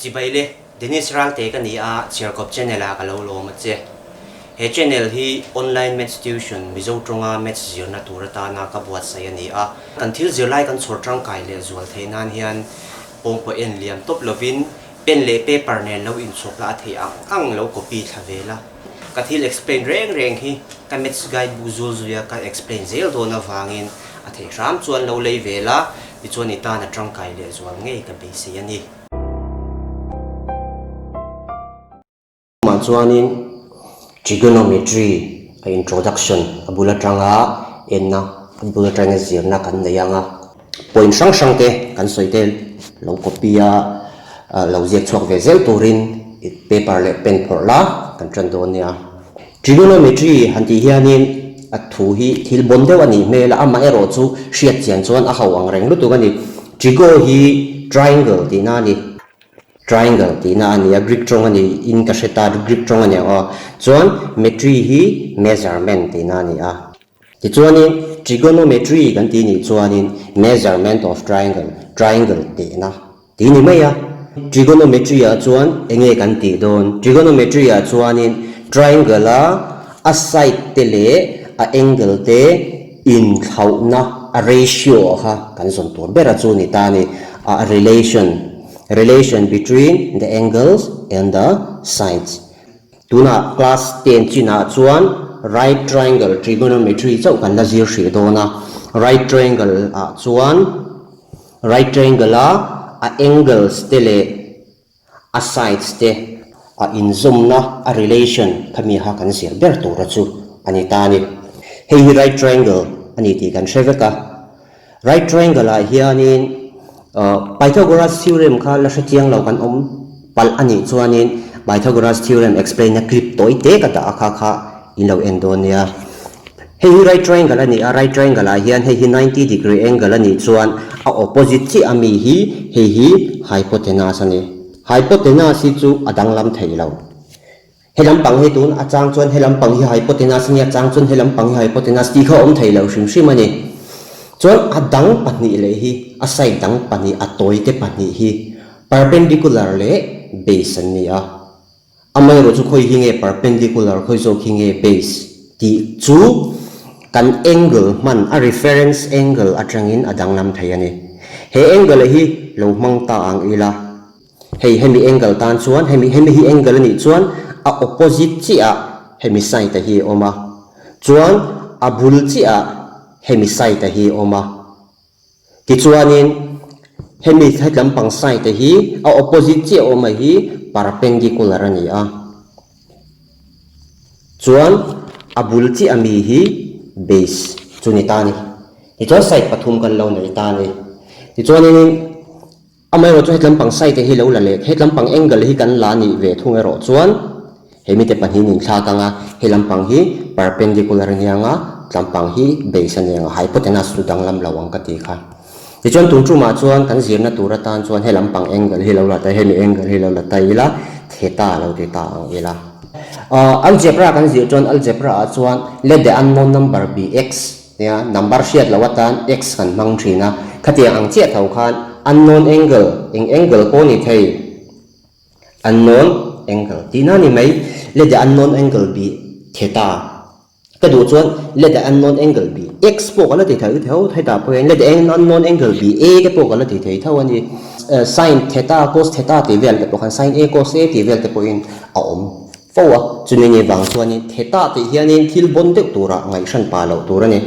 Chibai le, Dennis Ralte ka ni a, Chhiarkawp channel ah ka lo lawm a che. He channel hi online maths tuition Mizo tawnga maths zirna tur atana ka buatsaih a ni a. Kan thil zirlai kan chhawr tangkai leh zual theih nan hian pawngpaw en liam tawp lovin pen leh paper nen lo inchhawp la a theih ang ang lo copy thla ve la. Ka thil explain reng reng hi ka maths guide book zul zuia ka explain zel dawn avangin a theih hram chuan lo lei ve la, tichuan i tan a tangkai leh zual ngei ka beisei a ni. Mah chuanin trigonometry a introduction a bul atanga enna a bul atanga zirna kan nei ang a. Point hrang hrang te kan sawi te lo copy a lo ziak chhuak ve zel turin paper leh pen phawrh la kan tan dawn nia. Trigonometry han tih hianin a thu hi thil bawn deuh a nih hmel a, amaherawh chu hriat chian chuan a ho ang reng lutuk a ni. Trigo hi triangle tihna a ni. Triangle tihna a ni a, Greek tawng a ni in ka hre ta, Greek tawng a ni ang aw. Chuan metry hi measurement tihna a ni a. Tichuanin trigonometry kan tih nih chuanin measurement of triangle, triangle tihna tih ni mai a. Trigonometry ah chuan eng nge kan tih dawn? Trigonometry ah chuanin triangle a a side te leh a angle te inthlauhna a ratio kha kan zawn tur ber a chu ni ta a ni. A relation, relation between the angles and the sides. Tunah class ten chinah chuan right triangle trigonometry chauh kan la zir hrih dawn a. Right triangle ah chuan right triangle a a angles te leh a sides te a inzawmna a relation khami kha kan zir ber tura chu a ni ta a ni. Hei hi right triangle a ni tih kan hre vek a. Right triangle ah hianin Pythagoras theorem kha la hre chiang lo kan awm palh a nih chuanin Pythagoras theorem explain na clip tawi te ka dah a kha kha in lo en dawn nia. Hei hi right triangle a ni a, right triangle ah hian hei hi 90 degree angle a nih chuan a opposite chiah a mi hi hei hi hypotenuse a ni. Hypotenuse hi chu a danglam thei lo. He lampang hi tun a chang chuan he lampang hi hypotenuse a nia, chang chuan he lampang hi hypotenuse tih kha a awm thei lo hrim hrim a ni. Chuan a dang pahnih leh hi a side dang pahnih a tawi te pahnih hi perpendicular leh base an ni a. Amaherawh chu khawi hi nge perpendicular, khawi zawk hi nge base tih chu kan angle hman, a reference angle atangin a danglam thei a ni. He angle hi lo hmang ta ang ila, hei hemi angle tan chuan hemi hemi hi angle a nih chuan a opposite chiah ah hemi side a hi a awm a, chuan a bul chiah ah hemi side a hi a awm a. Tichuanin, hemi hetlam pang side hi a opposite chiah awm a hi perpendicular a ni a. Chuan a bul chiah ami hi base chu ni ta a ni. Tichuan side pathum kan lo nei ta a ni. Tichuanin amaherawh chu hetlam pang side hi lo la leh hetlam pang angle hi kan la nih ve thung erawh chuan Hemi te pahnihin inthlak anga he lampang hi perpendicular a nia anga tlampang hi base a nia anga hypotenuse chu danglam lo ang ka ti kha. Tichuan tun tumah chuan kan zirna tur atan chuan he lampang angle hi lo la ta hemi angle hi lo la ta ila theta lo ti ta ang ila. Algebra kan zir chuan algebra ah chuan let the unknown number be x nia number hriat loh atan x kan hmang thin a khatiang ang chiah tho khan unknown angle eng angle pawh ni thei. Unknown angle tihna a ni mai. Let the unknown angle be theta. Ka duh chuan let the unknown angle be x pawh ka la ti thei tho hetah pawh hian let the unknown angle be a te pawh ka la ti thei tho a ni. Sin theta cos theta tih vel te pawh khan sin a cos a tih vel te pawhin a awm fo a. Chumi ni vang chuanin theta tih hianin thil bawn deuh turah ngaihhran pah loh tur a ni.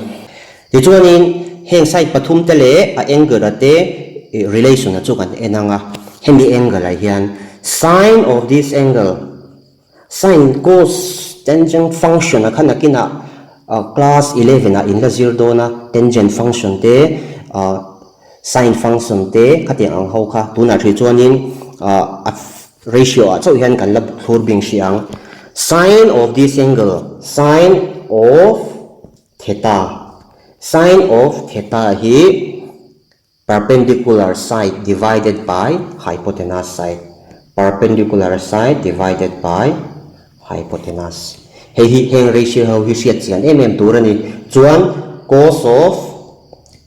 Tichuanin, heng side pathum te leh a angle a te relation a chu kan en ang a, hemi angle ah hian sine of this angle, sine, cos, tangent function a kha nakinah class 11 ah in la zir dawn a, tangent function te, sine function te khatiang ang ho kha tunah hrih chuanin a ratio ah chauh hian kan la thlur bing hrih ang. Sine of this angle, sine of Theta, Sine of theta hi perpendicular side divided by hypotenuse side, perpendicular side divided by hypotenuse. Hei hi heng ratio ho hi hriat chian em em tur a ni. Chuan cos of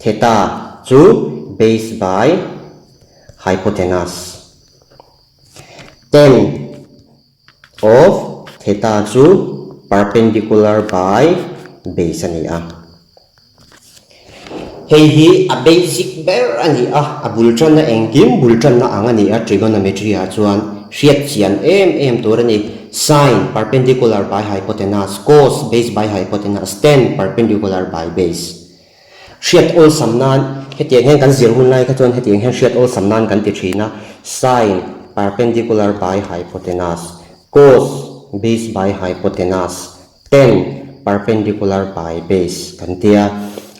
theta chu base by hypotenuse. Tan of theta chu perpendicular by base a ni a. Hei hi a basic ber a ni a, a bul tanna engkim bul tanna ang a ni a, trigonometry ah chuan hriat chian em em tur a ni. Sine perpendicular by hypotenuse, cos base by hypotenuse, tan perpendicular by base. Hriat awlsam nan, hetiang hian kan zir hun lai kha chuan hetiang hian hriat awlsam nan kan ti thin a, sine perpendicular by hypotenuse, cos base by hypotenuse, Tan perpendicular by base kan tia.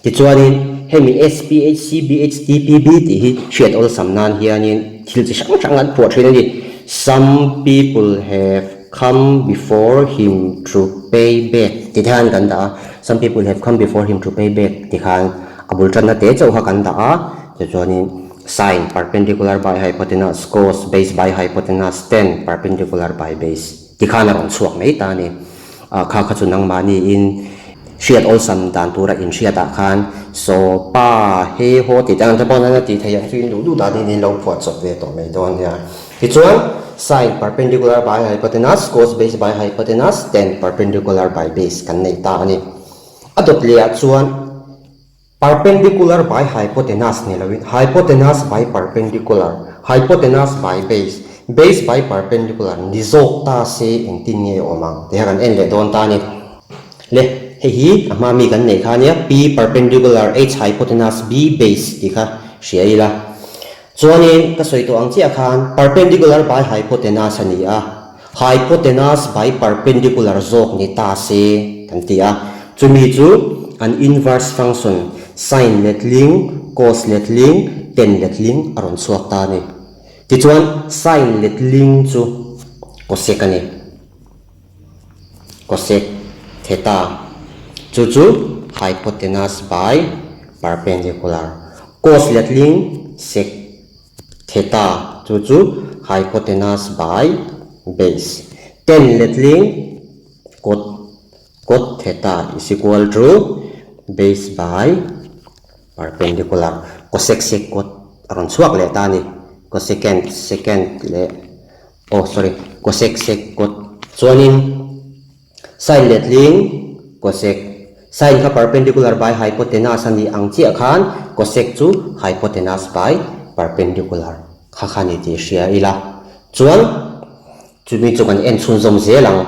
Tichuanin hemi SPHCBHTPB tih hi hriat awlsam nan hianin thil chi hrang hrang an phuah thin a ni. Some people have come before him to pay back ti khan kan dah a, some people have come before him to pay back ti khan a bul tanna te chauh kha kan dah a. Tichuanin sine perpendicular by hypotenuse, cos base by hypotenuse, tan perpendicular by base. Tikhan a rawn chhuak mai ta a ni. Kha kha chu nangmahniin hriat awlsam dan tura inhriatah khan saw pa he haw tih te ang te pawh nan a tih theih ang chu in duh duh danin in lo phuah chawp ve tawh mai dawn nia. Tichuan, sine perpendicular by hypotenuse, cos base by hypotenuse, tan perpendicular by base kan nei ta a ni. A dawt lehah chuan Perpendicular by hypotenuse ni loin hypotenuse by perpendicular, hypotenuse by base, base by perpendicular ni zawk ta se engtin nge awm ang tih kha kan en leh dawn ta a ni. Le, hei hi a hma mi kan neih kha ania, P perpendicular H hypotenuse B base tih kha hria ila. Chuanin ka sawi tawh ang chiah khan perpendicular by hypotenuse a ni a, hypotenuse by perpendicular zawk ni ta se kan ti a, chumi chu an inverse function sine letling, cos letling, tan letling a rawn chhuak ta a ni. Tichuan sine letling chu cosec a ni. Cosec theta chu chu hypotenuse by perpendicular. Cos letling sec theta chu chu hypotenuse by base. Tan letling cot cot theta is equal to base by perpendicular. Cosec sec cot a rawn chhuak leh ta a ni. Cosecant secant leh. Oh sorry, cosec sec cot chuanin sine letling cosec sine kha perpendicular by hypotenuse a nih ang chiah khan cosec chu hypotenuse by perpendicular kha kha ni tih hria ila chuan chumi chu kan en chhunzawm zel ang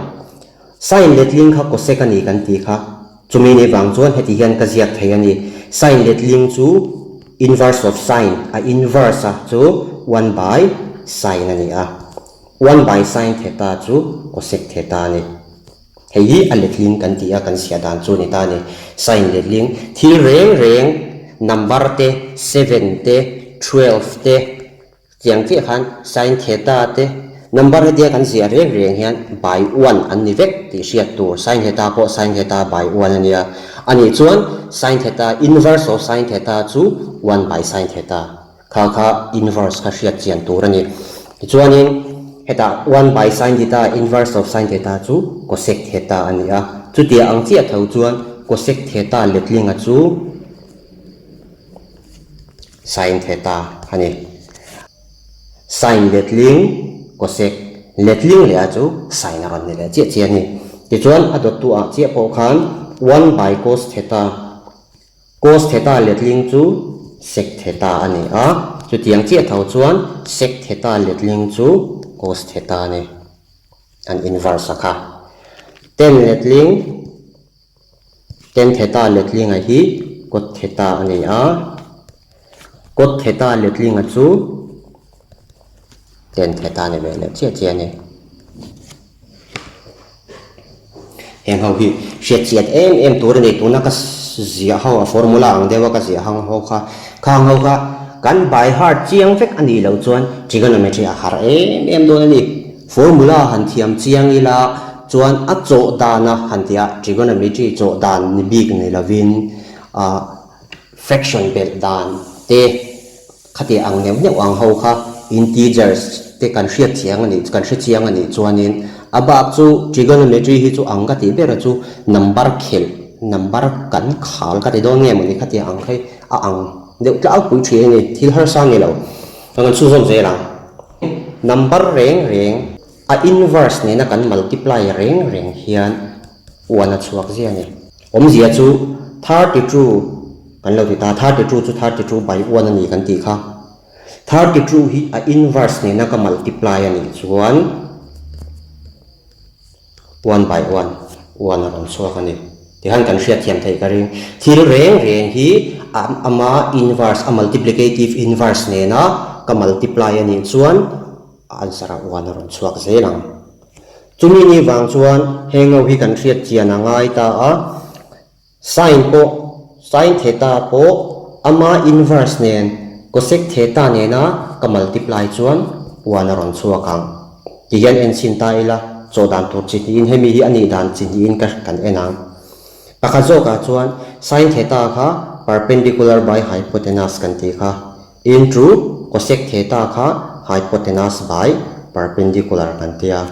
sine letling kha cosec a ni kan tih kha chumi nih vang chuan heti hian ka ziak thei a ni sine letling chu Inverse of sine, a inverse a chu one by sine a ni a, one by sine theta chu cosec theta a ni. Hei hi a letling kan ti a, kan siah dan chu a ni ta a ni. Sine letling thil reng reng number te, seven te, twelve te, Tiang chiah khan sine theta te number hetia kan ziah reng reng hian by one an ni vek tih hriat tur. Sine theta pawh sine theta by one a nia. A nih chuan sine theta inverse of sine theta chu one by sine theta kha kha inverse kha hriat chian tur a ni. Tichuanin hetah one by sine theta inverse of sine theta chu cosec theta a ni a. Chutiang ang chiah tho chuan cosec theta letlinga chu Sine theta a ni. Sine letling cosec letling leh a chu sine a rawn ni leh chiah chiah a ni. Tichuan a dawttu ah chiah pawh khan one by cos theta, cos theta letling chu sec theta a ni a, chutiang chiah tho chuan sec theta letling chu cos theta a ni. An inverse a kha. Tan letling. Tan theta letlinga hi cot theta a ni a, cot theta letlinga chu tan theta a ni ve leh chiah chiah a ni. Heng ho hi hriat chiat em em tur a ni, tuna ka ziah ho a formula ang deuha ka ziah hang ho kha, khang ho kha kan by heart chiang vek a nih loh chuan trigonometry a har em em dawn a ni. Formula han thiam chiang ila chuan a chawh dana han tih a, trigonometry chawh dan ni bik ni lovin ah fraction belh dan te khati ang neuh neuh ang ho kha integers te kan hriat chiang a nih kan hre chiang a nih chuanin a bak chu trigonometry hi chu ang ka tih ber a chu number khelh number kan khal ka ti dawn nge mawni khati ang kha hi a ang deuh tlangpui thin a ni thil harsa ni lo kan chhunzawm zel ang. Number reng reng. A inverse nena kan multiply reng reng hian one a chhuak zia a ni. Awmzia chu 32 kan lo ti ta, 32 chu 32 by one a ni kan tih kha. 32 hi a inverse nena ka multiply a nih chuan one by one, one a rawn chhuak a ni. Tihian kan hriatthiam theih ka ring. Thil reng reng hi ama inverse, a multiplicative inverse nena ka multiply a nih chuan a answer ah one a rawn chhuak zel ang. Chumi ni vang chuan heng ho hi kan hriat chian a ngai ta a, sin pawh sin theta pawh ama inverse nen cosec theta nena ka multiply chuan one a rawn chhuak ang. Ti hian en chhin ta ila, chaw dan tur chi hnihin hemi hi a nih dan chi hnihin ka kan en ang. Pakhat zawkah chuan sin theta kha perpendicular by hypotenuse kan tih kha. Into cosec theta kha hypotenuse by perpendicular kan ti a,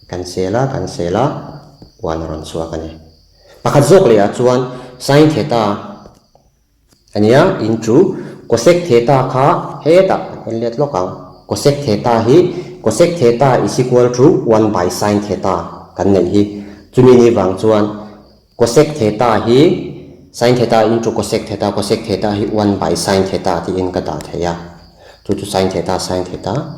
kan sel a, kan sel a, one a rawn chhuak a ni. Pakhat zawk leh ah chuan sin theta a nia, into cosec theta kha hetah kan en let lawk ang, cosec theta hi cosec theta is equal to one by sin theta kan neih hi, chumi ni vang chuan Cosec theta hi sin theta into cosec theta, cosec theta hi one by sin theta tiin ka dah thei a, chu chu sin theta sin theta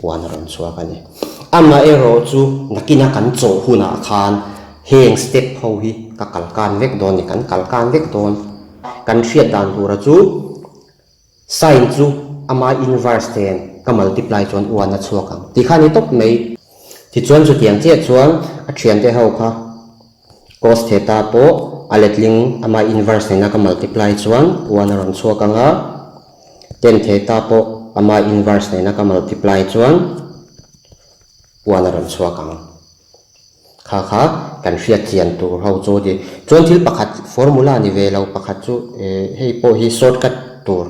one a rawn chhuak a ni. Amaherawh chu nakina kan chawh hunah khan heng step ho hi ka kalkan vek dawn ni, kan kalkan vek dawn. Kan hriat dan tura chu Sin chu ama inverse nen ka multiply chuan one a chhuak ang tih kha a ni tawp mai. Tichuan chutiang chiah chuan a thiante ho kha cos theta pawh a letling ama inverse nena ka multiply chuan one a rawn chhuak ang a, tan theta pawh ama inverse nena ka multiply chuan one a rawn chhuak ang. Kha kha kan hriat chian tur ho chu ni. Chuan thil pakhat formula ni ve lo pakhat chu hei pawh hi shortcut tur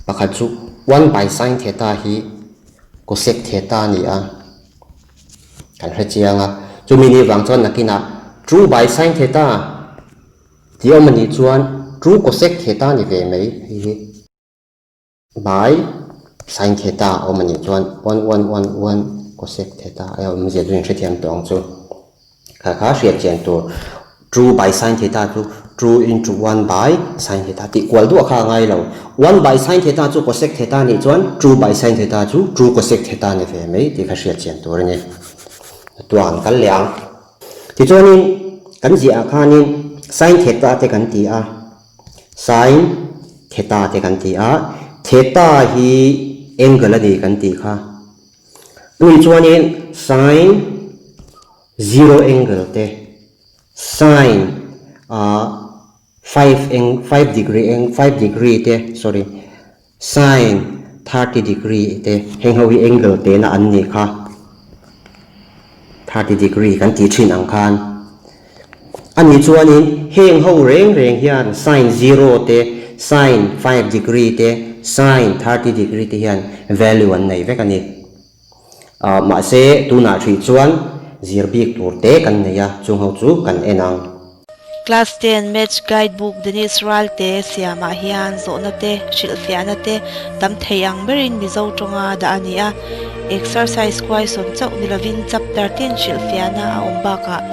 pakhat chu one by sin theta hi cosec theta a ni a, kan hre chiang a. Chumi ni vang chuan nakinah two by sin theta tih awm a nih chuan two cosec theta ni ve mai hei hi. By sin theta a awm a nih chuan one one one one cosec theta a awmzia chu in hrethiam tawh ang chu. Kha kha hriat chian tur two by sin theta chu two into one by sin theta tih kual duah kha a ngai lo. One by sin theta chu cosec theta nih chuan two by sin theta chu two cosec theta ni ve mai tih kha hriat chian tur a ni. Tuah an kal leh ang. Tichuanin kan ziah ah khanin sin theta te kan ti a. Sin theta te kan ti a, theta hi angle a ni kan tih kha. Tui chuanin sin zero angle te, sin ah five ang five degree ang five degree te sorry sin 30 degree te heng ho hi angle tena an nih kha 30 degree kan tih thin ang khan a nih chuanin heng ho reng reng hian sin zero te sin 5 degree te sin 30 degree te hian value an nei vek a ni. Ah mahse tunah hrih chuan zir bik tur te kan nei a, chung ho chu kan en ang. Class ten Maths Guide Book Denis Ralte siamah hian zawhna te, hrilhfiahna te tam thei ang berin Mizo tawnga dah a ni a. Exercise question chauh ni lovin chapter tin hrilhfiahna a awm bakah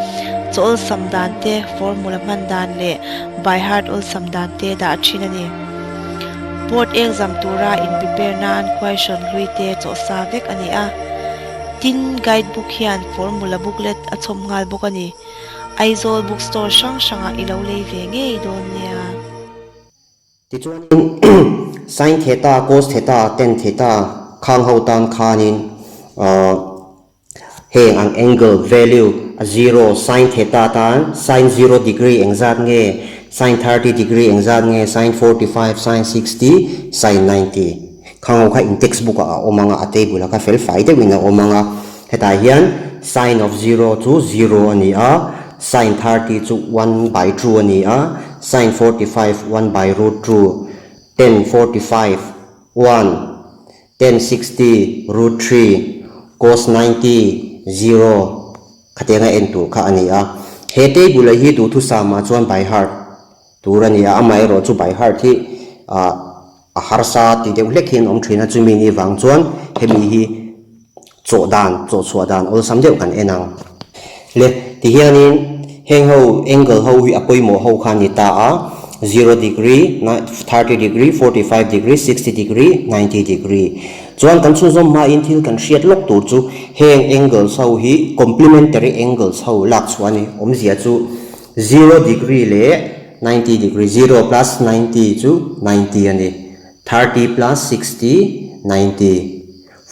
chaw awlsam dan te, formula hman dan leh by heart awlsam dan te dah thin a ni. Board exam tura in prepare nan question hlui te chawhsa vek a ni a. Tin, guide book hian formula booklet a chhawm nghal bawk a ni. Aizawl bookstore hrang hrangah i lo lei ve ngei dawn nia. Tichuanin, sin theta, cos theta, tan theta khang ho tan khanin ahh Heng ang angle value a zero sin theta tan sin zero degree engzat nge, sin 30 degree engzat nge, sin 45, sin 60, sin 90. Khang ho kha in text book ah a awm ang a, a table ah kha fel fai deuhin a awm ang a. Hetah hian sin of zero chu zero a ni a, sin 30 chu one by two a ni a, sin 45 one by root two, tan 45 one. Tan 60 root 3 cos 90 zero khatianga en tur kha a ni a. He table hi duhthusam ah chuan by heart tur a ni a, amaherawh chu by heart hi ah a harsa ti deuh hlek hian a awm thin a, chumi ni vang chuan hemi hi Chawh dan, chawh chhuah dan awlsam deuh kan en ang. Le, tihianin heng ho angle ho hi a pawimawh ho kha a ni ta a, zero degree, 30 degree, 45 degree, 60 degree, 90 degree. Chuan kan chhunzawm hmain thil kan hriat lawk tur chu heng angles ho hi complementary angles ho lak chhuah a ni. Awmzia chu zero degree leh 90 degree, zero plus 90 chu 90 a ni, 30 plus 60, 90.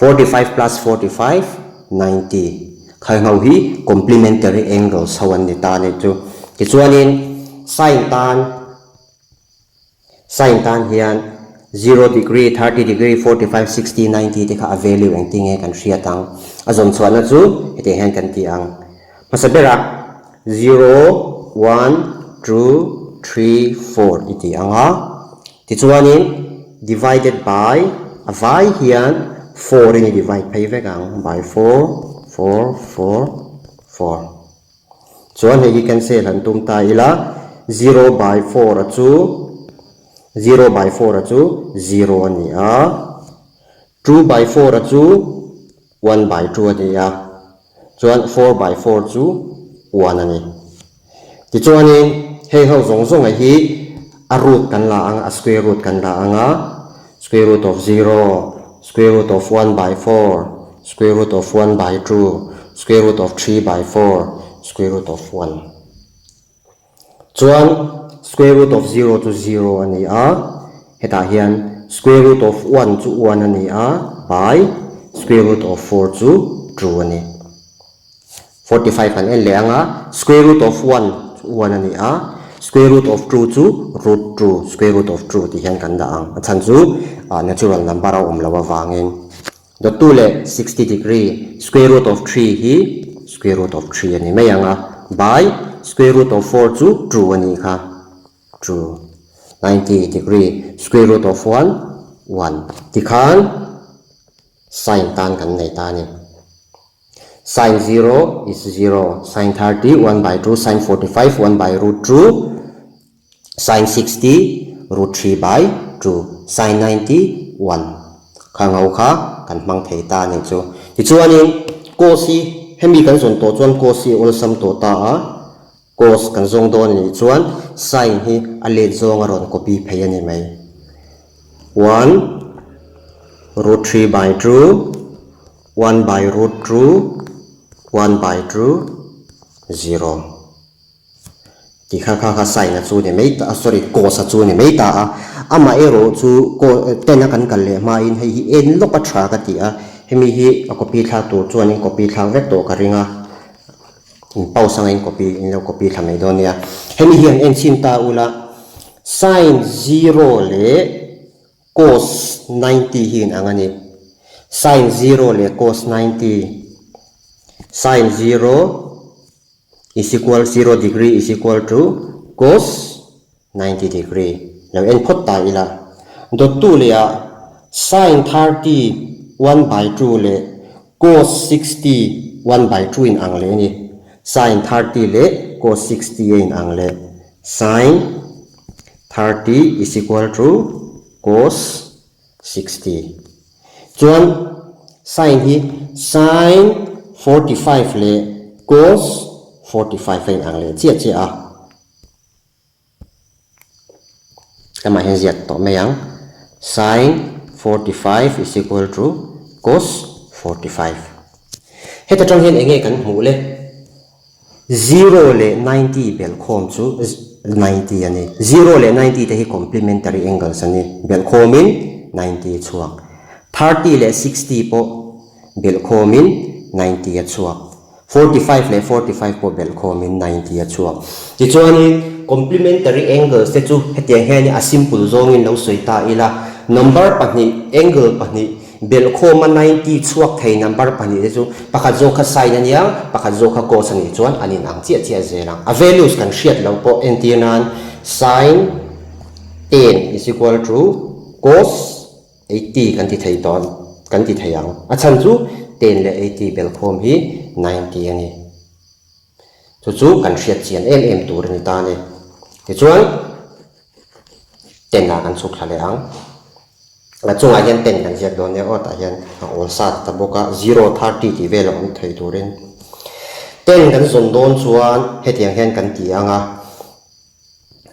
45 plus 45, 90. Khaihngau hi complementary angles ho an ni ta a nih chu. Tichuanin sine tan sine tan hian zero degree, 30 degree, 45, 60, 90 te kha a value engtin nge kan hriat ang. A zawm chhuahna chu hetiang hian kan ti ang. Hmasa berah zero, one, two, three, four i ti ang a. Tichuanin divided by a vai hian four in i divide phei vek ang, by four, four, four, four. Chuan hei hi cancel han tum ta ila, zero by four a chu zero by four a chu zero a ni a, two by four a chu one by two a ni a, chuan four by four chu one a ni. Tichuanin hei ho zawng zawnga hi a root kan la ang a, square root kan la ang a, square root of zero, square root of one by four, square root of one by two, square root of three by four, square root of one. Chuan square root of zero chu zero a ni a, hetah hian square root of one chu one a ni a by square root of four chu two a ni. 45 kan en leh ang a, square root of one chu one a ni a, square root of two chu root two, square root of two tih hian kan dah ang. A chhan chu natural number a awm loh avangin. Dawttu leh 60 degree, square root of three hi square root of three a ni mai ang a, by square root of four chu two a nih kha, two, 90 degree, square root of one, one. Tikhan sine tan kan nei ta a ni. Sine zero is zero, sine 30, one by two, sine 45, one by root two, Sine 60 root 3 by 2 sine 90 1 kha ngau kha kan hmang thei ta a nih chu. Tichuanin cos hi hemi kan zawn tawh chuan cos hi a awlsam tawh ta a, cos kan zawng dawn a nih chuan sine hi a let zawng a rawn copy phei a ni mai. 1 root 3 by 2 1 by root 2 1 by 2 0. Ti kha kha kha sign a chu ni mai ta a sorry cos a chu ni mai ta a amah erawh chu co ten a kan kal leh hmain hei hi en lawk a tha ka ti a hemi hi a copy thlak tur chuanin copy thlak vek tawh ka ring a in pause anga in copy in lo copy thla mai dawn nia hemi hian en chhin ta ula sign zero leh cos 90 hi in ang a ni sign zero leh cos 90 sign zero. Is equal zero degree is equal to cos 90 degree lo en phawt ta ila. Dawttu leh ah sin 30 one by two leh cos 60 one by two in ang leh a ni. Sin 30 leh cos 60 a in ang leh. Sin 30 is equal to cos 60. Chuan sin hi sin 45 leh cos 45 a inang leh chiah chiah a. Lamah hian ziak tawh mai ang. Sin 45 is equal to cos 45. Heta tang hian enge kan hmuh le? Zero leh 90 belhkhawm chu 90 a ni. Zero leh 90 te hi complementary angles a ni. Belhkhawmin 90 a chhuak. 30 leh 60 pawh belhkhawmin 90 a chhuak. 45 leh 45 pawh belhkhawmin 90 a chhuak. Tichuanin complementary angles te chu hetiang hian a simple zawngin lo sawi ta ila, number pahnih, angle pahnih, Belhkhawma 90 chhuak thei number pahnihte chu pakhat zawk kha sine a nia, pakhat zawk kha cos a nih chuan an inang chiah chiah zel ang. A values kan hriat loh pawh entir nan sine 10 is equal to cos 80 kan ti thei dawn kan ti thei ang. A chhan chu 10 leh 80 belhkhawm hi 90 a ni. Chu chu kan hriat chian em em tur a ni ta a ni. Tichuan 10 ah kan chhuk thla leh ang. A chungah hian ten kan ziak dawn nia aw tah hian a awl sa ta bawk a, zero 30 tih vel a awm thei turin. Ten kan zawn dawn chuan hetiang hian kan ti ang a,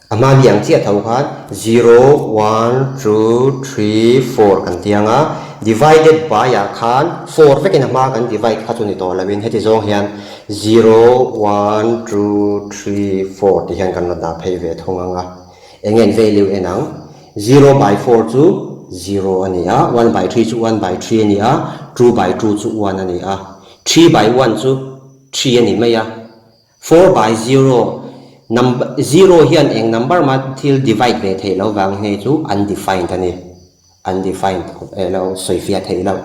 a hma mi ang chiah tho khan zero, one, two, three, four kan ti ang a, divided by ah khan four vekin a hma kan divide kha chu ni tawh loin heti zawng hian zero, one, two, three, four tih hian kan rawn dah phei ve thung ang a. Eng nge an value en ang? Zero by four chu zero a ni a, one by three chu one by three a ni a, two by two chu one a ni a, three by one chu three a ni mai a. Four by zero, number zero hian eng number mah thil divide ve theih loh vang hei chu undefined a ni. Undefined eh lo sawifiah theih loh,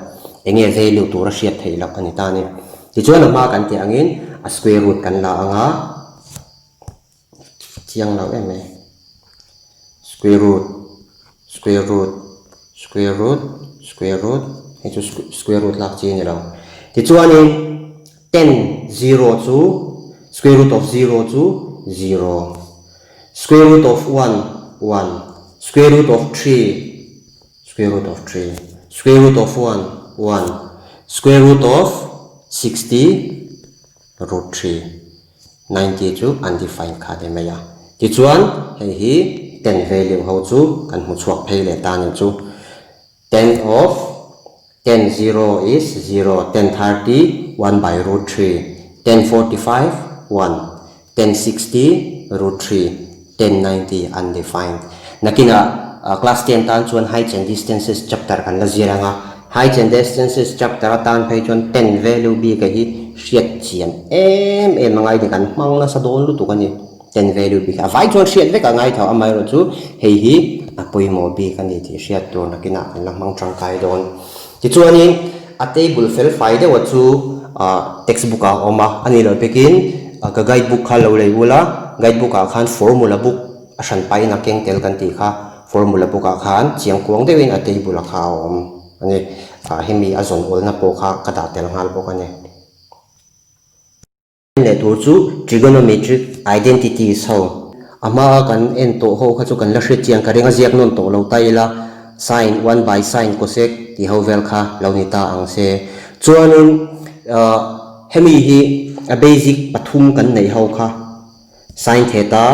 eng nge value tur a hriat theih loh a ni ta a ni. Tichuan a hma kan tih angin a square root kan la ang a. Chiang lo em mai. Square root, square root, square root, square root, hei chu square root lak chi a ni lo. Tichuanin ten zero chu square root of zero chu zero, square root of one, one, square root of three, square root of three, square root of one, one, square root of 60 root three. 90 chu undefined kha ni mai a. Tichuan, hei hi ten value ho chu kan hmu chhuak phei leh ta ni chu. Ten of ten zero is zero, ten 30 one by root three, ten 45 one, ten 60 root three, ten 90 undefined. Nakinah class ten tan chuan heights and distances chapter kan la zir ang a. Heights and distances chapter atan phei chuan ten value bik a hi hriat chian em em a ngai ni kan hmang nasa dawn lutuk a ni. Ten value bik a vai chuan hriat vek a ngai tho amaherawh chu hei hi a pawimawh bik a ni tih hriat tur nakinah kan la hmang tangkai dawn. Tichuanin a table fel fai deuha chu textbook ah a awm a, a nih loh pekin ka guide book kha lo lei ula, guide book ah khan formula book a hran pahin a keng tel kan tih kha. Formula book ah khan chiang kuang deuhin a table ah kha a awm a ni. Ah hemi a zawn awlna pawh kha ka dah tel nghal bawk a ni. Leh tur chu trigonometric identities ho. A hmaa kan en tawh ho kha chu kan la hriat chiang ka ring a ziak nawn tawh lo ta ila sine one by sine cosec tih ho vel kha lo ni ta ang se. Chuanin ah hemi hi a basic pathum kan neih ho kha. Sin theta,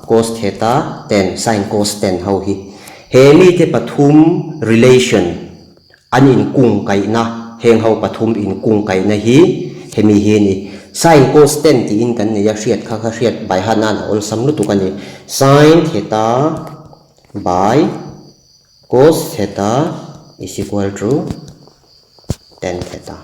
cos theta, tan, sin cos tan ho hi he mite pathum relation an inkung kaihna heng ho pathum inkung kaihna hi hemi hi a ni. Sin cos tan tiin kan nei a hriat kha kha hriat by heart nan a awlsam lutuk a ni. Sin theta by cos theta is equal to tan theta.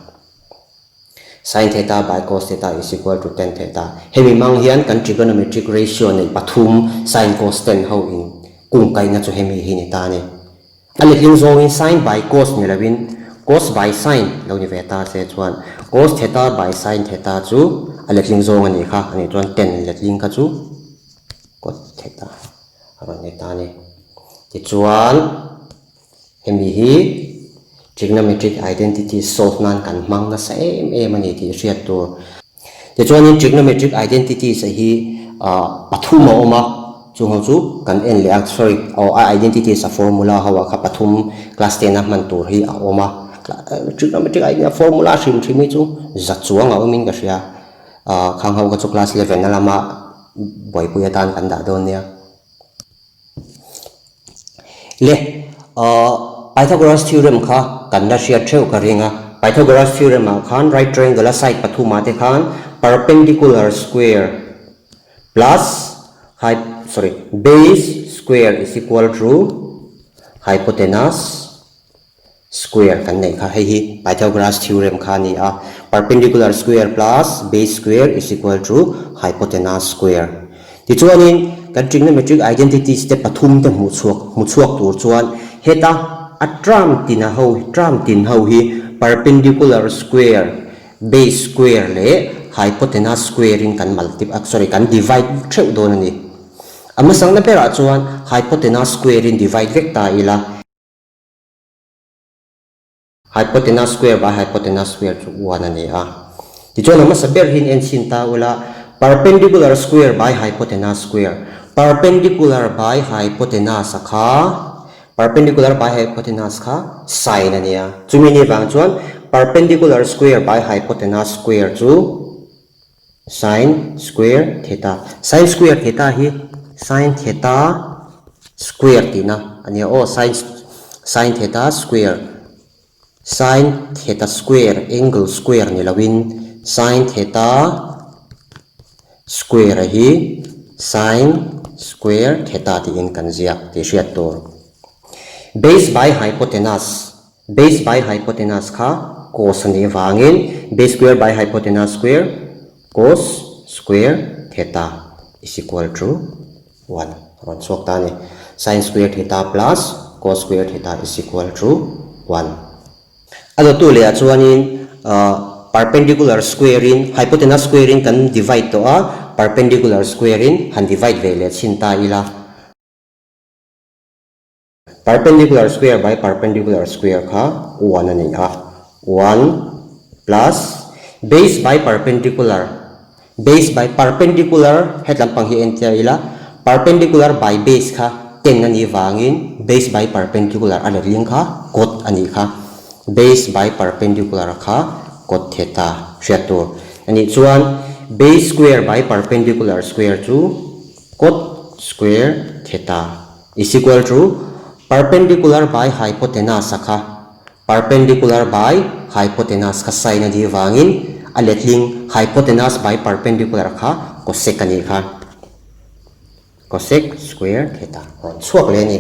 Sin theta by cos theta is equal to tan theta. Hemi hmang hian kan trigonometric ratio neih pathum sin, cos, tan ho in kung kaihna chu hemi hi ni ta a ni. A letling zawngin sin by cos ni loin cos by sin lo ni ve ta se chuan cos theta by sin theta chu a letling zawng a nih kha, a nih chuan tan letling kha chu cot theta a rawn ni ta a ni. Tichuan. Hemi hi trigonometric identity solve nan kan hmang nasa em em a ni tih hriat tur. Tichuanin trigonometric identities a hi pathum a awm a, chung ho chu kan en leh a, sorry, aw a identities a formula ho ah kha pathum class ten a hman tur hi a awm a, trigonometric identity a formula hrim hrim hi chu za chuang a awmin ka hria, khang ho kha chu class eleven a lama buaipui atan kan dah dawn nia. Le, Pythagoras theorem kha kan la hriat theuh ka ring a. Pythagoras theorem ah khan right triangle a side pathum ah te khan perpendicular square plus hy sorry base square is equal to hypotenuse Square kan neih kha, hei hi Pythagoras theorem kha a ni a, perpendicular square plus base square is equal to hypotenuse square. Tichuanin kan trigonometric identities te pathum te hmuh chhuak hmu chhuak tur chuan heta a term tin a ho term tin ho hi perpendicular square, base square leh hypotenuse square in kan multip sorry kan divide theuh dawn a ni. A hmasangna berah chuan hypotenuse square in divide vek ta ila. Hypotenuse square by hypotenuse square chu one a ni a. Tichuan a hmasa ber hian en chhin ta ula, perpendicular square by hypotenuse square, perpendicular by hypotenuse a kha Perpendicular by hypotenuse kha sine a nia. Chumi ni vang chuan perpendicular square by hypotenuse square chu sine square theta. Sine square theta hi sine theta square tihna a nia aw. Sine sine theta square sine theta square angle square ni loin sine theta square a hi sine square theta tiin kan ziak tih hriat tur. Base by hypotenuse base by hypotenuse kha cos a nih vangin base square by hypotenuse square cos square theta is equal to one a rawn chhuak ta a ni. Sine square theta plus cos square theta is equal to one. A dawttu leh ah chuanin perpendicular square in hypotenuse square in kan divide tawh a, perpendicular square in han divide ve leh chhin ta ila. Perpendicular square by perpendicular square kha one a ni a, one plus base by perpendicular, base by perpendicular hetlam pang hi entia ila, perpendicular by base kha ten a nih vangin base by perpendicular a letling kha cot a nih kha, base by perpendicular kha cot theta hriat tur a nih chuan base square by perpendicular square chu cot square theta. Is equal to perpendicular by hypotenuse a kha perpendicular by hypotenuse kha sign a nih vangin a letling hypotenuse by perpendicular kha cosec a nih kha cosec square theta rawn chhuak leh a ni.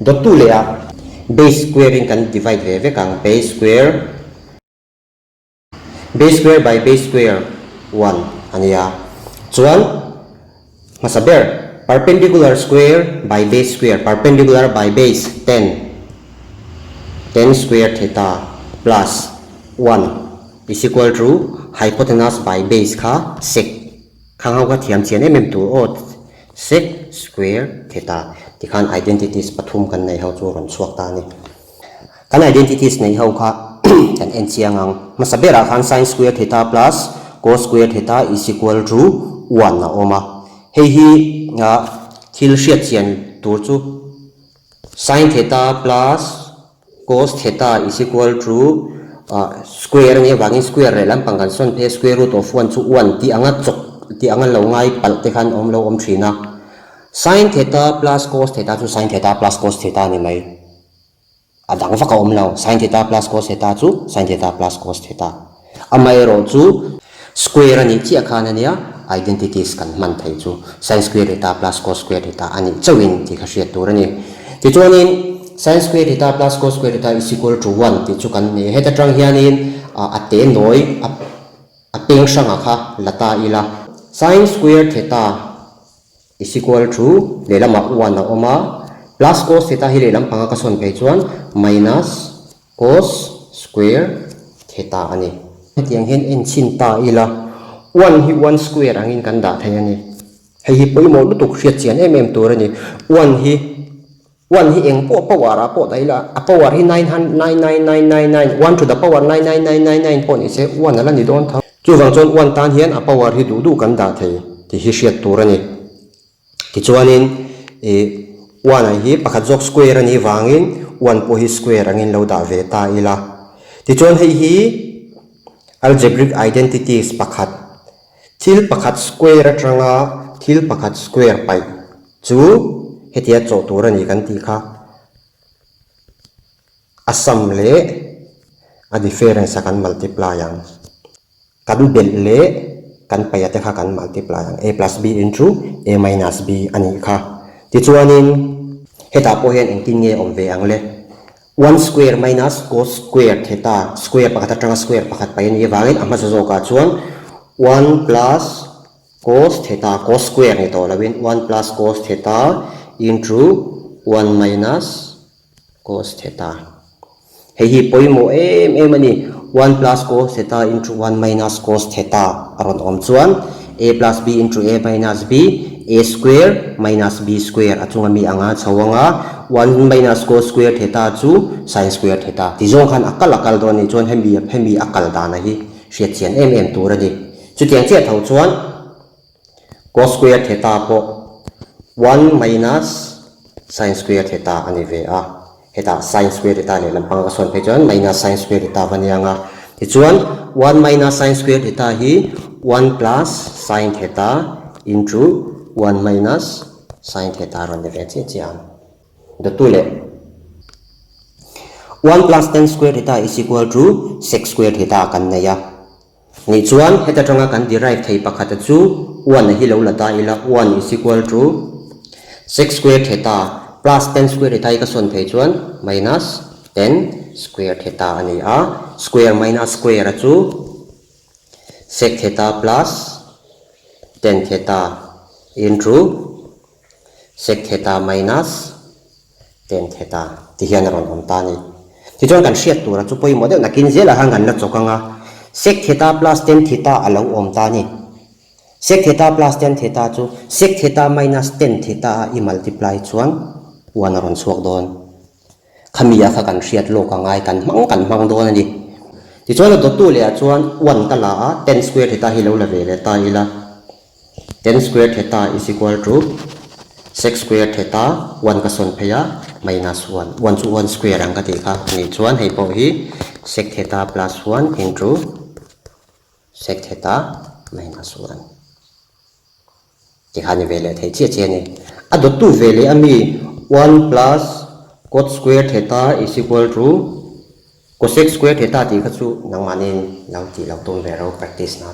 Dawttu leh ah base square in kan divide ve vek ang base square. Base square by base square one a nia. Chuan hmasa ber perpendicular square by base square perpendicular by base ten ten square theta plus one is equal to hypotenuse by base kha sec khang ho kha thiam chian em em tur aw sec square theta tikhan identities pathum kan nei ho chu rawn chhuak ta a ni. Kan identities neih ho kha kan en chiang ang. Hmasa berah khan sin square theta plus cos square theta is equal to one a awm a. Hei hi thil hriat chian tur chu sin theta plus cos theta is equal to square a nih avangin square leh lampang kan sawn phei a square root of one chu one tih anga chawk tih anga lo ngai palh te khan awm lo awm thin a. Sin theta plus cos theta chu sin theta plus cos theta a ni mai. A dang vak a awm lo, sin theta plus cos theta chu sin theta plus cos theta. Amaherawh chu square a nih chiah khan a nia, identities kan hman thei chu sin square theta plus cos square theta a nih chauhin tih kha hriat tur a ni. Tichuanin sin square theta plus cos square theta is equal to one tih chu kan nei a, heta tang hianin a te nawi a peng hrangah kha la ta ila. Sin square theta Is equal to lehlamah one a awm a, plus cos theta hi lehlam panga ka sawn phei chuan minus cos square theta a ni. Hetiang hian en chhin ta ila, one hi one square angin kan dah thei a ni. Hei hi pawimawh lutuk hriat chian em em tur a ni. One hi one hi eng pawh power ah pawh dah ila, a power hi nine hun nine nine nine nine nine, one to the power nine nine nine nine nine pawh ni se one a la ni dawn tho. Chuvang chuan one tan hian a power hi duh duh kan dah thei tih hi hriat tur a ni. Tichuanin ih one ah hi pakhat zawk square a nih vangin one pawh hi square angin lo dah ve ta ila. Tichuan hei hi algebraic identities pakhat, thil pakhat square atanga thil pakhat square paih chu hetia chawh tur a ni kan tih kha. A sum leh a difference a kan multiply ang. Kan belh leh kan paih a te kha kan multiply ang. A plus b into a minus b a nih kha. Tichuanin hetah pawh hian engtin nge awm ve ang le? One square minus cos square theta square pakhat atanga square pakhat paih a nih avangin a hmasa zawkah chuan one plus cos theta cos square ni tawh loin one plus cos theta into one minus Cos theta. Hei hi pawimawh em em a ni. One plus cos theta into one minus cos theta a rawn awm chuan a plus b into a minus b, a square minus b square a chunga mi anga chho anga one minus cos square theta chu sin square theta ti zawng khan a kal a kal dawn a nih chuan hemi hemi a kal dana hi hriat chian em em tur a ni. Chutiang chiah tho chuan cos square theta pawh one minus. Sin square theta a ni ve a. Hetah sin square theta lehlam panga ka sawn phei chuan minus sin square theta va nia ang a. Tichuan one minus sin square theta hi one plus sin theta into one minus sin theta rawn ni ve chiah chiah ang. Dawttu leh one plus tan square theta is equal to sec square theta kan nei a. Nih chuan heta tanga kan derive thei pakhata chu one a hi lo la ta ila, one is equal to sec square theta plus tan square theta hi ka sawn phei chuan minus tan square theta a ni a, square minus square a chu sec theta plus tan theta into sec theta minus Ten theta ti hian a rawn awm ta a ni. Tichuan kan hriat tura chu pawimawh deuh nakin zelah khan kan la chawk ang a, sec theta plus tan theta a lo awm ta a ni. Sec theta plus tan theta chu sec theta minus tan theta a i multiply chuan one a rawn chhuak dawn. Khami ah kha kan hriat lawk a ngai kan hmang kan hmang dawn a ni. Tichuan a dawttu leh ah chuan one ka la a, tan square theta hi lo la ve leh ta ila. Tan square theta is equal to sec square theta one ka sawn phei a minus one, one chu one square ang ka tih kha anih chuan hei pawh hi sec theta plus one into sec theta minus one tikha ni ve leh thei chiah chiah a ni. A dawttu ve leh ami one plus cot square theta is equal to Cosec square theta tih kha chu nangmahniin lo tih lo tum ve ro practice na.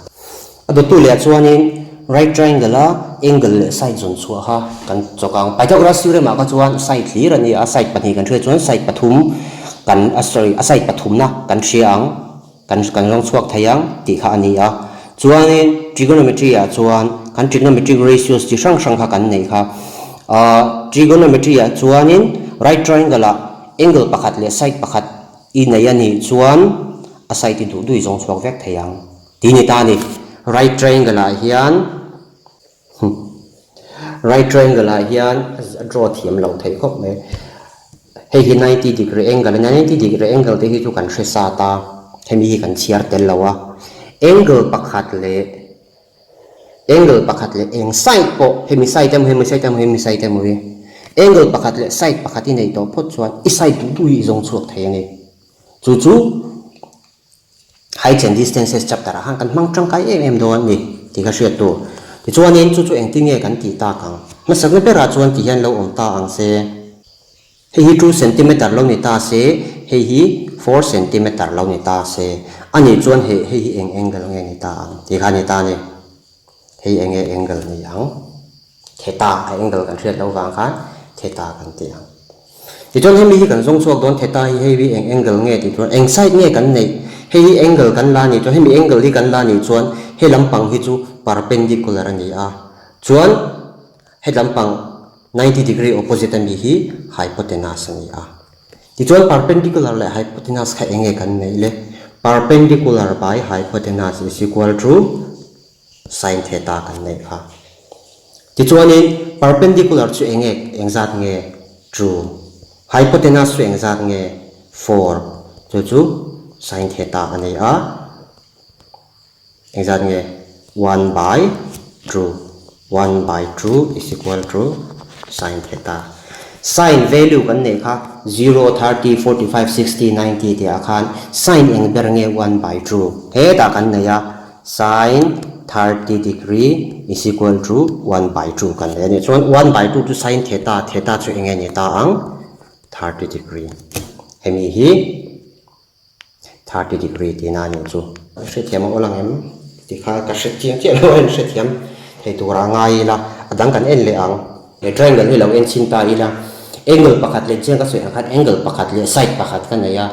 A dawttu leh ah chuanin right triangle a angle leh side zawn chhuah kha kan chawk ang. Pythagoras theorem ah kha chuan side hlir a ni a, side pahnih kan hriat chuan side pathum kan a sorry a side pathumna kan hria ang kan kan zawng chhuak thei ang tih kha a ni a. Chuanin trigonometry ah chuan kan trigonometric ratios chi hrang hrang kha kan neih kha. Ahh trigonometry ah chuanin right triangle ah Angle pakhat leh side pakhat i nei a nih chuan a side i duh duh i zawng chhuak vek thei ang tih ni ta a ni. Right triangle ah hian right triangle ah hian a draw thiam loh theih khawp mai. Hei hi 90 degree angle a nia, 90 degree angle te hi chu kan hre sat a, hemi hi kan chhiar tel lo a. Angle pakhat leh Angle pakhat leh eng side pawh hemi side emaw hemi side emaw hemi side emaw hi angle pakhat leh side pakhat i nei tawh phawt chuan i side duh duh hi i zawng chhuak thei a ni. Chu chu heights and distances chapter ah khan kan hmang tangkai em em dawn a ni tih ka hriat tur. Tichuanin chu chu engtin nge kan tih tak ang? Hmasakna berah chuan ti hian lo awm ta ang se. Hei hi two centimeter lo ni ta se, hei hi four centimeter lo ni ta se, a nih chuan hei hei hi eng angle nge ni ta ang tih kha a ni ta a ni. Hei eng nge angle ni ang? Theta, a angle kan hriat loh vang khan theta kan ti ang. Tichuan hemi hi kan zawng chhuak dawn theta hi hei hi eng angle nge tih chuan eng side nge kan neih? Hei hi angle kan la nih chuan hemi angle hi kan la nih chuan he lampang hi chu perpendicular a ni a, chuan He lampang 90 degree opposite ami hi hypotenuse a ni a. Tichuan perpendicular leh hypotenuse kha eng nge kan neih le? Perpendicular by hypotenuse is equal to sin theta kan neih kha. Tichuanin perpendicular chu eng nge engzat nge? Two. Hypotenuse chu engzat nge? Four. Chu chu sin theta a ni a. Engzat nge? One by two. One by two is equal to sin theta. Sin value kan neih kha zero, 30, 45, 60, 90 tih ah khan sin eng ber nge one by two? Hetah kan nei a, sin 30 degree is equal to one by two kan nei a nih chuan one by two chu sin theta, theta chu eng nge ni ta ang? 30 degree. Hemi hi. 30 degree tihna a nih chu. Hrethiam a awl ang em tih kha ka hre chiang chiah lo a, hrethiam thei turah ngai ila a dang kan en leh ang. He triangle hi lo en chhin ta ila angle pakhat leh chiang ka sawi ang khan angle pakhat leh side pakhat ka nei a,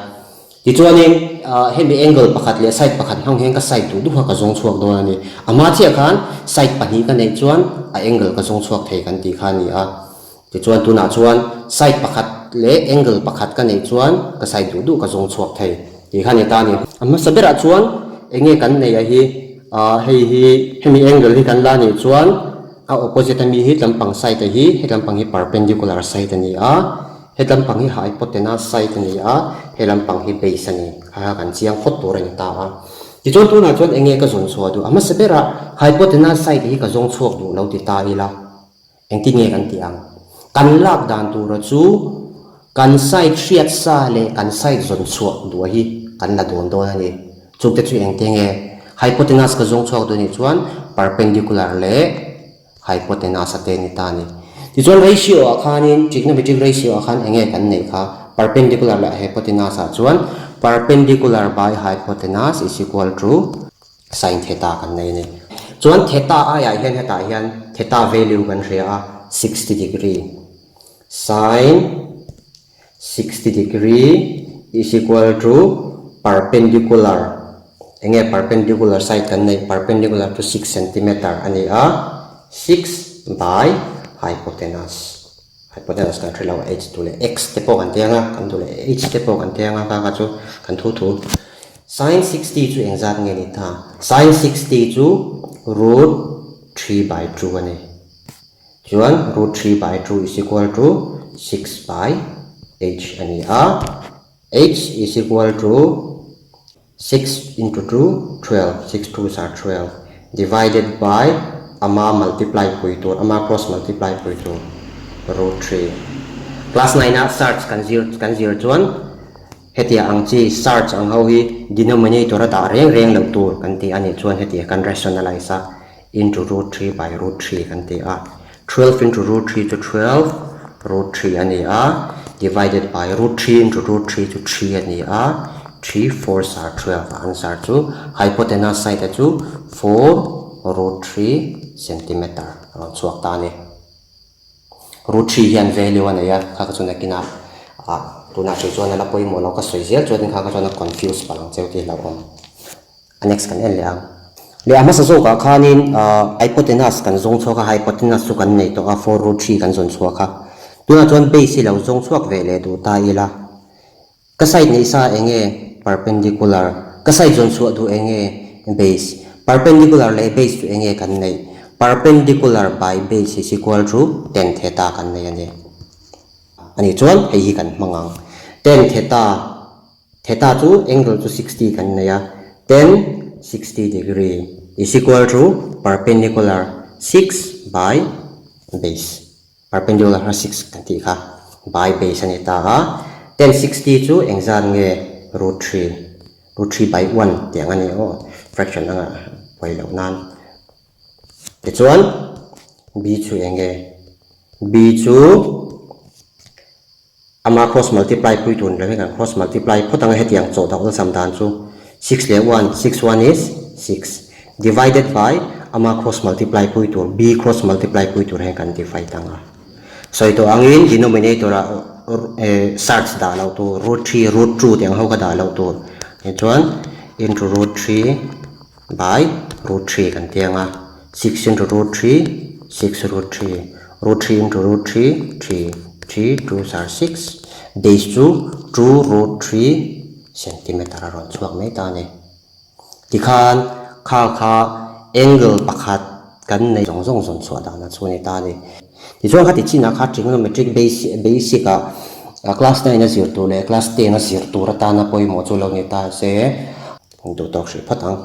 tichuanin hemi angle pakhat leh side pakhat hmang hian ka side duh duh a ka zawng chhuak dawn a ni. A hma chiah khan side pahnih ka neih chuan a angle ka zawng chhuak thei kan tih kha a ni a. Tichuan tunah chuan side pakhat leh angle pakhat ka neih chuan ka side duh duh ka zawng chhuak thei tih kha a ni ta a ni. A hmasa berah chuan eng nge kan neih a hi ah hei hi hemi angle hi kan la nih chuan a opposite ami hi tlampang side a hi he tlampang hi perpendicular side a ni a, he tlampang hi hypotenuse side a ni a, he lampang hi base a ni kha kha kan chiang phawt tur a ni ta a. Tichuan tunah chuan eng nge ka zawn chhuah duh a hmasa berah hypotenuse side hi ka zawng chhuak duh lo ti ta ila. Engtin nge kan tih ang? Kan lak dan tura chu kan side hriat sa leh kan side zawn chhuah duah hi kan la dawn dawn a ni. Chungte chu engte nge? Hypotenuse ka zawng chhuak dawn nih chuan perpendicular leh hypotenuse a te ni ta a ni. Tichuan ratio ah khanin trigonometric ratio ah khan enge kan neih kha? Perpendicular leh hypotenuse ah chuan perpendicular by hypotenuse is equal to Sin theta kan nei a ni. Chuan theta aiah hian hetah hian theta value kan hria a, 60 degree. Sin 60 degree is equal to perpendicular, enge perpendicular side kan neih, perpendicular chu 6 centimeter a ni a, 6 by hypotenuse. Hypotenuse kan hre lo a, h duh leh x te pawh kan ti ang a, kan duh leh h te pawh kan ti ang a, kha kha chu kan thu thu. Sin 60 chu engzat nge ni ta? Sin 60 chu root 3 by 2 a ni. Chuan root 3 by 2 is equal to 6 by h a ni a, h is equal to 6 into 2, 12, 6 twos are 12, divided by ama multiply pui tur, ama cross multiply pui tur, root 3. Class 9 ah surds kan zir kan zir chuan hetia ang chi surds ang ho hi denominator a dah reng reng loh tur kan ti a nih chuan hetia kan rationalize a into root 3 by root 3 kan ti a, 12 into root 3 chu 12 root 3 a ni a, divided by root 3 into root 3 chu 3 a ni a, 3 fours are 12 a answer chu hypotenuse side a chu 4 root 3 centimeter a rawn chhuak ta a ni. Root 3 hian value a nei a, kha kha chu nakinah ah tunah hrih chuan a la pawimawh lo ka sawi zel chuan kha kha chuan a confuse palh ang cheu tih hlauhawm. A next kan en leh ang. Leh a hmasa zawkah khanin hypotenuse kan zawng chhuak a, hypotenuse chu kan nei tawh a, 4 root 3 kan zawn chhuak a. Tunah chuan base hi lo zawng chhuak ve leh duh ta ila. Ka side neih sa eng nge? Perpendicular. Ka side zawn chhuah duh eng nge? Base. Perpendicular leh base chu eng nge kan neih? Perpendicular by base is equal to tan theta kan nei a ni. A nih chuan hei hi kan hmang ang. Tan theta. Theta chu angle chu 60 kan nei a, tan 60 degree is equal to perpendicular 6 by base. Perpendicular kha 6 kan tih kha by base a ni ta a, tan 60 chu engzat nge root 3, root 3 by 1 tih ang a ni aw, fraction anga pawi loh nan. Tichuan b chu eng nge? B chu. Ama cross multiply pui tur ni lovin kan cross multiply phawt ang a hetiang chawh dak awlsam dan chu six leh one, six one is six divided by ama cross multiply pui tur b cross multiply pui tur hian kan divide ang a. Sawi tawh angin denominator ah surds dah loh tur root three root two tih ang ho kha dah loh tur tichuan into root three by root 3 kan ti ang a, 6 into root 3, 6 root 3, root 3 into root 3, 3, 3 twos are 6, base chu 2 root 3 centimeter a rawn chhuak mai ta a ni. Tikhan kha kha angle pakhat kan nei zawng zawng zawn chhuah dan a chu a ni ta a ni. Tichuan khati chinah kha trigonometric basic ah class 9 a zir tur leh class 10 a zir tur atana pawimawh chu lo ni ta se. Duh tawk hrih phawt ang.